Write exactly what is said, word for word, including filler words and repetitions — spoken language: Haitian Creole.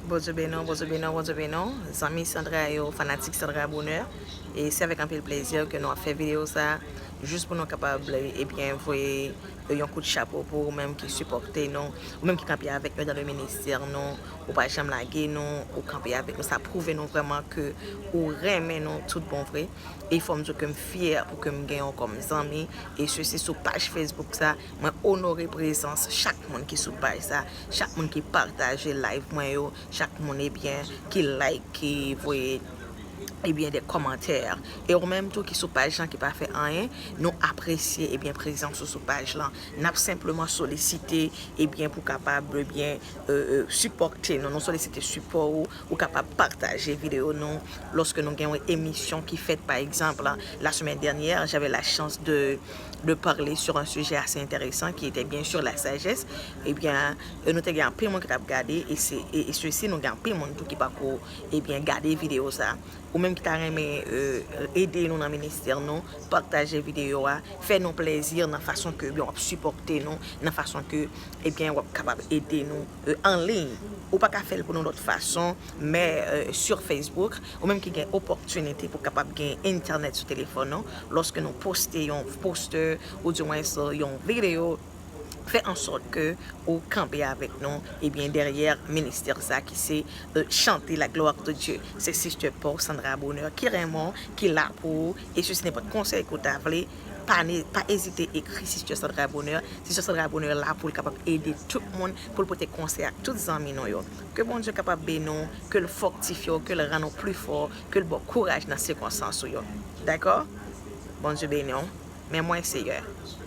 Bondye beni w, Bondye beni w, Bondye beni w. Zanmi Sandra yo, fanatik Sandra Bonheur. E se avèk anpil plezi ke nou ap fè videyo sa, jis pou nou kapab, ebyen, voye yon kout chapo pou ou menm ki sipòte nou, ou menm ki kanpe avèk nou dan le ministè nou, ou pa janm lage nou, ou kanpe avèk nou. Sa pwouve nou vrèman ke ou renmen nou tout bon vre. E fò m di w ke m fyè pou ke m gen w kòm zanmi. E sesi sou paj Facebook sa, mwen onore prezans chak moun ki sou paj sa, chak moun ki pataje live mwen yo, chak moun, ebyen, ki like, ki voye, ebyen, de kòmantè. E ou menm tou ki sou paj lan ki pa fè anyen, nou apresye, ebyen, prezans ou sou paj lan. N ap senpleman solisite, ebyen, pou kapab, ebyen, euh, euh, sipòte nou. Nou solisite sipò ou, ou kapab pataje videyo nou lòske nou gen yon emisyon ki fèt, pa egzanp, la semaine dernière, j'avais la chance de, de parler sur un sujet assez intéressant qui était bien sûr la sagesse. Ebyen, euh, nou te gen anpil moun ki t ap gade, e se, e, e sesi, nou gen anpil moun tou ki pako, ebyen, gade videyo sa. Ou menm ki ta renmen, euh, ede nou nan ministè nou, pataje videyo a, fè nou plezi nan fason ke, ebyen, w ap sipòte nou, nan fason ke, ebyen, w ap kapab ede nou, euh, an liy. Ou pa ka fè l pou nou lòt fason, men, euh, sur Facebook, ou menm ki gen opòtinite pou kapab gen entènèt sou telefòn nou, lòske nou poste yon poster, ou di mwens, euh, yon videyo, fè an sòt ke ou kanpe avèk nou, ebyen, dèyè ministè sa ki se, euh, chante la gloire de Dieu. Se Sister Paul Sandra Bonheur ki renmen w, ki la pou ou, e si se nenpòt konsèy ke w ta vle, pa ne, pa ezite ekri Sister Sandra Bonheur. Sister Sandra Bonheur la pou l kapab ede tout moun, pou l pote konsèy ak tout zanmi nou yo. Ke Bondye kapab beni w, ke l fòtifye w, ke l rann ou pli fò, ke l ba w kouraj nan sikonstans ou yo. Dakò? Bondye beni w. Men mwen, Seyè.